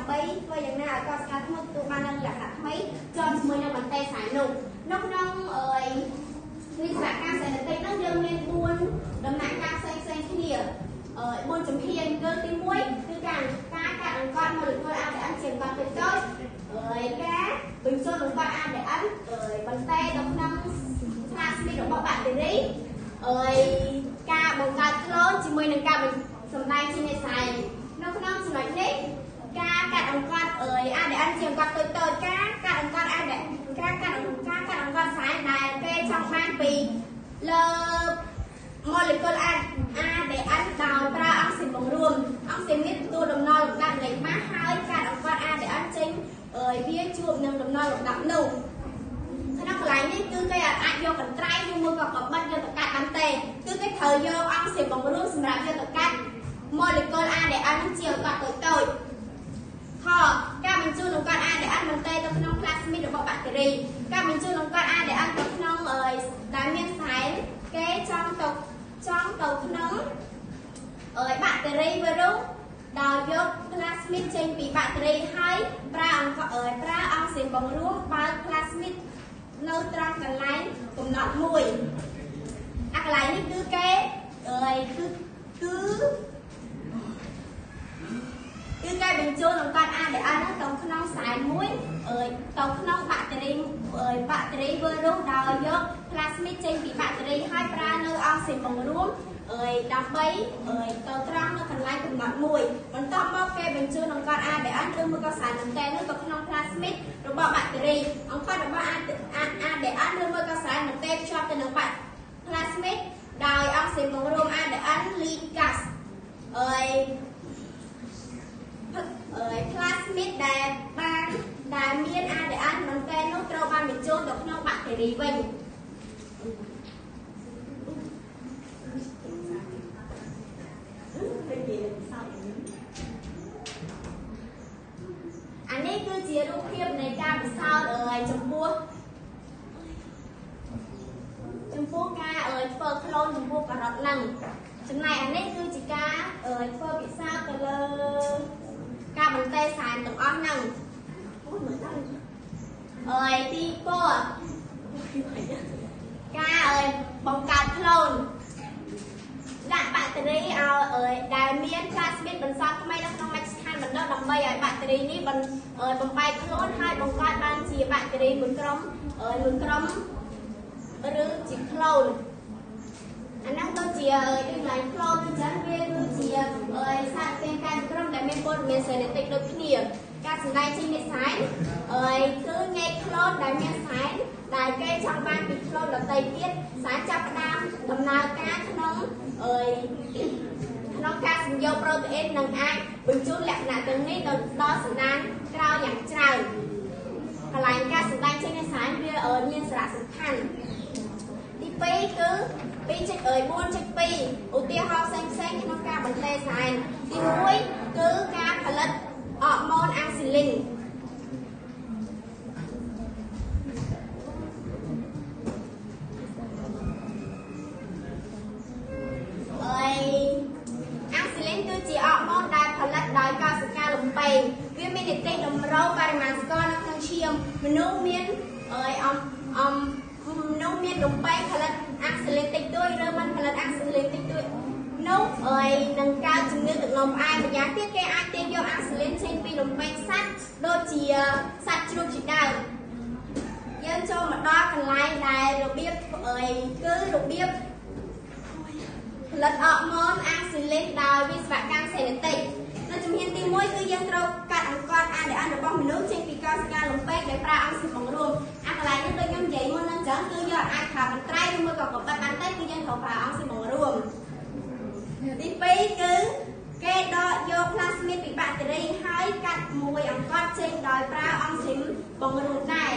ដើម្បីធ្វើយ៉ាងណាឲ្យកោសិកាថ្មីទទួលបាននូវលក្ខណៈថ្មីជាប់ជាមួយនឹងបន្តែសែននោះនៅក្នុងអឺវិស្វកម្មសែនតិចហ្នឹងយើងមាន4ដំណាក់កាលផ្សេងផ្សេងគ្នា4ជំហានគឺទី1គឺការកាត់អង្កត់ម៉ូលេគុល ADN ជាអង្កត់តូចៗការបញ្ចូលអង្កត់ ADN បន្តែទៅក្នុងផ្លាស្មីតរបស់បាក់តេរីការបង្កើតក្លូនជាមួយនឹងការសម្ដែងជានិស័យនៅក្នុងចំណុចនេះការកាត់អង្កត់ ADN ជាអង្កត់តូចៗការកាត់អង្កត់ ADN ការកាត់អង្កត់សែនដែលគេចង់បានពីលើម៉ូលេគុល ADN ដោយប្រើអង់ស៊ីមបង្រួមអង់ស៊ីមនេះទទួលដំណរលំដាប់លេខម៉ាស់ហើយកាត់អង្កត់ ADN ចេញវាជួបនឹងដំណរលំដាប់នោះក្នុងកន្លែងនេះគឺគេអាចយកកន្ត្រៃឬមួយក៏កបិតយកទៅកាត់បានទេគឺគេត្រូវយកអង់ស៊ីមបង្រួមសម្រាប់យកទៅកាត់ម៉ូលេគុល ADN នឹងជាអង្កត់តូចៗខការបញ្ជូនអង្កត់ ADN បន្តែទៅក្នុងផ្លាស្មីតរបស់បាក់តេរីការបញ្ជូនអង្កត់ ADN ទៅក្នុងដែលមានសែនគេចង់ទៅក្នុងបាក់តេរីវីរុសដោយយកផ្លាស្មីតចេញពីបាក់តេរីហើយប្រើអង់ស៊ីមបង្រួមបើកផ្លាស្មីតនៅត្រង់កន្លែងកំណត់មួយអាកន្លែងនេះគឺគេគឺគេបញ្ជូនអង្កត់ ADN ហ្នឹងទៅក្នុងសែនមួយទៅក្នុងបាក់តេរីវីរុសដោយយកផ្លាស្មីតចេញពីបាក់តេរីហើយប្រើនៅអង់ស៊ីមបង្រួមដើម្បីទៅត្រង់នៅកន្លែងកំណត់មួយបន្ទាប់មកគេបញ្ជូនអង្កត់ ADN ឬមួយក៏សែនបន្តែនោះទៅក្នុងផ្លាស្មីតរបស់បាក់តេរីអង្កត់របស់ ADN ឬមួយក៏សែនបន្តែភ្ជាប់ទៅនឹងបាក់ផ្លាស្មីតដោយអង់ស៊ីមបង្រួម ADN លីកាសផ្លាស្មីតដែលមាន ADN បន្តែនោះត្រូវបានបញ្ជូនទៅក្នុងបាក់តេរីវិញអានេះគឺជារូបភាពនៃការពិសោធន៍ចំពោះការធ្វើក្លូនចំពោះការ៉ុតហ្នឹងចំណែកអានេះគឺជាការធ្វើពិសោធន៍ទៅលើការបន្តែសែនទាំងអស់ហ្នឹងទី4ការបង្កើតក្លូនដាក់បាក់តេរីឲ្យដែលមានផ្លាស្មីតបន្សល់ថ្មីនៅក្នុងមជ្ឈដ្ឋានបណ្ដុះដើម្បីឲ្យបាក់តេរីនេះបំបែកខ្លួនហើយបង្កើតបានជាបាក់តេរីមួយក្រុមឬជាក្លូនអាហ្នឹងដូចជាដូចឡៃក្លូនអញ្ចឹងវាគឺជាសារពាង្គកាយមួយក្រុមដែលមានព័ត៌មានសេនេទិកដូចគ្នាការសម្ដែងជានិស័យគឺញែកក្លូនដែលមានសែនដែលគេចង់បានពីក្លូនដទៃទៀតសែនចាប់ផ្ដើមដំណើរការក្នុងការសំយោគប្រូតេអ៊ីននឹងអាចបញ្ជូនលក្ខណៈទាំងនេះទៅដល់សន្តានក្រោយយ៉ាងច្រើនកន្លែងការសម្ដែងចេញនៃសែនវាមានសារៈសំខាន់ទី2គឺ2.4.2ឧទាហរណ៍ផ្សេងៗក្នុងការបន្តែសែនទី1គឺការផលិតអរម៉ូនអាំងស៊ូលីនអាំងស៊ូលីនគឺជាអរម៉ូនដែលផលិតដោយកោសិកាលំពេងវាមាននីតិតម្រូវបរិមាណស្ករនៅក្នុងឈាមមនុស្សមានមនុស្សមានលំពេងផលិតអាំងស៊ូលីនតិចតួចឬមិនផលិតអាំងស៊ូលីនតិចតួចនោះនឹងកើតជំងឺទឹកនោមផ្អែមម្យ៉ាងទៀតគេអាចទាញយកអាំងស៊ូលីនចេញពីលំពេងសត្វដូចជាសត្វជ្រូកជាដើមយើងចូលមកដល់កន្លែងដែលរបៀបគឺរបៀបផលិតអរម៉ូនអាំងស៊ូលីនដោយវិស្វកម្មសេនេទិកនៅជំហានទី1គឺយើងត្រូវកាត់អង្កត់ ADN របស់មនុស្សចេញពីកោសិកាលំពេងដែលប្រើអង់ស៊ីមបង្រួមអាកន្លែងនេះដូចខ្ញុំនិយាយមុនហ្នឹងចឹងគឺយើងអាចប្រើកន្ត្រៃឬមួយក៏កបិតបានទេគឺយើងត្រូវប្រើអង់ស៊ីមបង្រួមទី2គឺគេដកយកផ្លាស្មីតពីបាក់តេរីហើយកាត់មួយអង្កត់ចេញដោយប្រើអង់ស៊ីមបង្រួមដែរ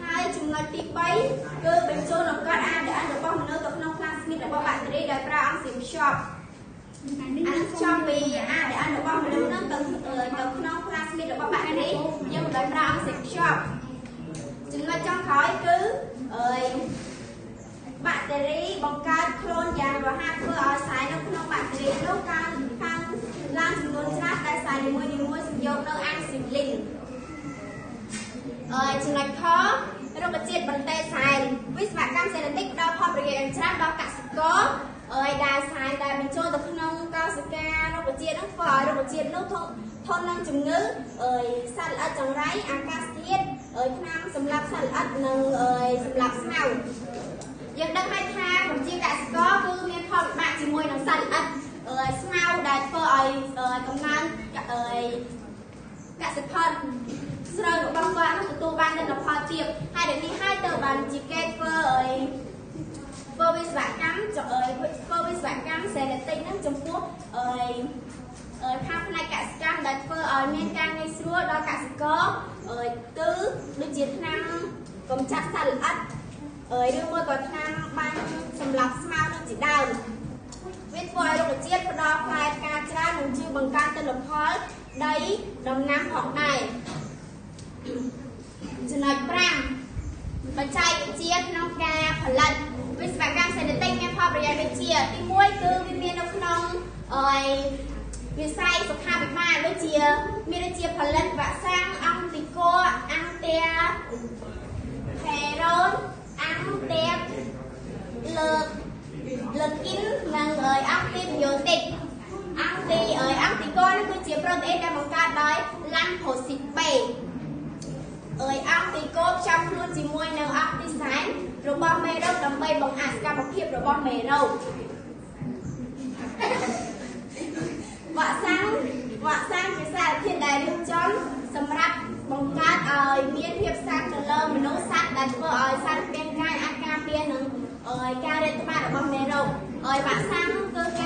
ហើយចំណុចទី3គឺបញ្ជូនអង្កត់ ADN របស់មនុស្សទៅក្នុងផ្លាស្មីតរបស់បាក់តេរីដោយប្រើអង់ស៊ីមខ្ជាប់អានេះខ្ជាប់ពី ADN របស់មនុស្សហ្នឹងទៅក្នុងផ្លាស្មីតរបស់បាក់តេរីយើងមិនដោយប្រើអង់ស៊ីមខ្ជាប់ចំណុចចុងក្រោយគឺ បាក់តេរីបង្កើតខ្លួនយ៉ាងរហ័សធ្វើឲ្យសែនៅក្នុងបាក់តេរីនោះកើនឡើងចំនួនច្រើនដែលសែនីមួយៗសំយោគនៅអាំងស៊ីលីនចំណុចខរុក្ខជាតិបន្តែសែនវិស្វកម្មសេនេទិកផ្ដល់ផលប្រយោជន៍ច្រើនដល់កសិករដែលសែនដែលបញ្ចូលទៅក្នុងកោសិការុក្ខជាតិនោះធ្វើឲ្យរុក្ខជាតិនោះធន់នឹងជំងឺសត្វល្អិតចង្រៃអាកាសធាតុថ្នាំសម្រាប់សត្វល្អិតនិងសម្រាប់ស្មៅយើងដឹងហើយថាប្រជាកសិករគឺមានផលវិបាកជាមួយនឹងសត្វល្អិតស្មៅដែលធ្វើឲ្យកំណើនកសិផលស្រូវរបស់គាត់នោះទទួលបានលទ្ធផលទាបហើយដែលនេះហើយទៅបានជាគេធ្វើធ្វើវិស្វកម្មធ្វើវិស្វកម្មសេនេទិកនឹងចំពោះខាងផ្នែកកសិកម្មដែលធ្វើឲ្យមានការងាយស្រួលដល់កសិករគឺដូចជាថ្នាំកម្ចាត់សត្វល្អិតឬមួយក៏ថ្នាំបាញ់សម្រាប់ស្មៅនឹងជាដើមវាធ្វើឲ្យរុក្ខជាតិផ្ដល់ផ្លែផ្កាច្រើននិងជួយបង្កើនទិន្នផលដីដំណាំផងដែរចំណុច5បច្ចេកវិទ្យាក្នុងការផលិតវិស្វកម្មសេនេទិកមានផលប្រយោជន៍ដូចជាទី1គឺវាមាននៅក្នុងវិស័យសុខាភិបាលដូចជាមានដូចជាផលិតវ៉ាក់សាំងអង់ទីកូអាំងតែហេរ៉ូនអាំងតែលើគីននិងអង់ទីប៊ីយ៉ូទិកអង់ទីកូនេះគឺជាប្រូតេអ៊ីនដែលបង្កើតដោយឡាំផូស៊ីត B អង់ទីកូផ្សំខ្លួនជាមួយនឹងអង់ទីសែនរបស់មេរោគដើម្បីបង្អាក់សកម្មភាពរបស់មេរោគវ៉ាក់សាំងជាសារធាតុដែលរៀបចំសម្រាប់បង្កើតឲ្យមានភាពស៊ាំទៅលើមនុស្សសត្វដែលធ្វើឲ្យសត្វរាងកាយអាចការពារនឹងការរាតត្បាតរបស់មេរោគវ៉ាក់សាំងគឺគេ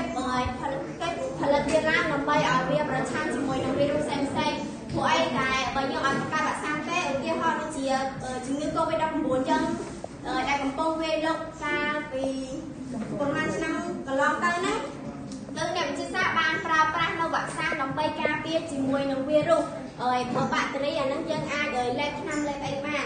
ផលិតវាឡើងដើម្បីឲ្យវាប្រឆាំងជាមួយនឹងវីរុសផ្សេងៗព្រោះអីតែបើយើងអត់បង្កើតវ៉ាក់សាំងទេឧទាហរណ៍ដូចជាជំងឺ Covid-19 ចឹងដែលកំពុងវាយលុកកាលពីប្រហែលឆ្នាំកន្លងទៅហ្នឹងគឺអ្នកវិទ្យាសាស្ត្របានប្រើប្រាស់នៅវ៉ាក់សាំងដើម្បីការពារជាមួយនឹងវីរុសបើបាក់តេរីអាហ្នឹងយើងអាចលេបថ្នាំលេបអីបាន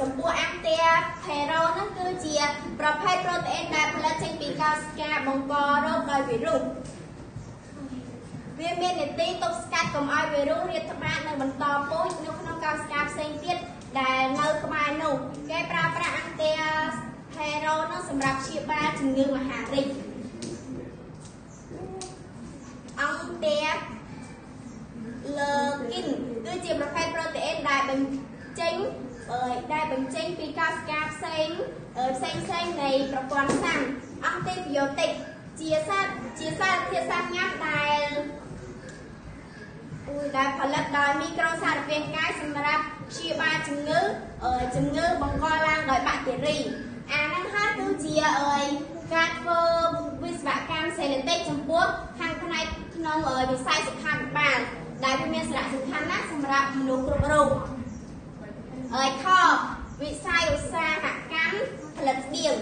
ចំពោះអាំងតែផេរ៉ូហ្នឹងគឺជាប្រភេទប្រូតេអ៊ីនដែលផលិតចេញពីកោសិកាបង្ករោគដោយវីរុសវាមាននីតិទប់ស្កាត់កុំឲ្យវីរុសរាតត្បាតនិងបន្តពូជនៅក្នុងកោសិកាផ្សេងទៀតដែលនៅក្បែរនោះគេប្រើប្រាស់អាំងតែផេរ៉ូហ្នឹងសម្រាប់ព្យាបាលជំងឺមហារីកអង្គតែលើគីនគឺជាប្រភេទប្រូតេអ៊ីនដែលបញ្ចេញពីកោសិកាផ្សេងនៃប្រព័ន្ធសាំអង់ទីប៊ីយ៉ូទិកជាសារធាតុសាំញ៉ាំដែលផលិតដោយមីក្រូសារពាង្គកាយសម្រាប់ព្យាបាលជំងឺបង្កឡើងដោយបាក់តេរីអាហ្នឹងហើយគឺជាការធ្វើវិស្វកម្មសេនេទិកចំពោះខាងផ្នែកក្នុងវិស័យសុខាភិបាលដែលវាមានសារៈសំខាន់ណាស់សម្រាប់មនុស្សគ្រប់រូបខវិស័យឧស្សាហកម្មផលិតស្បៀង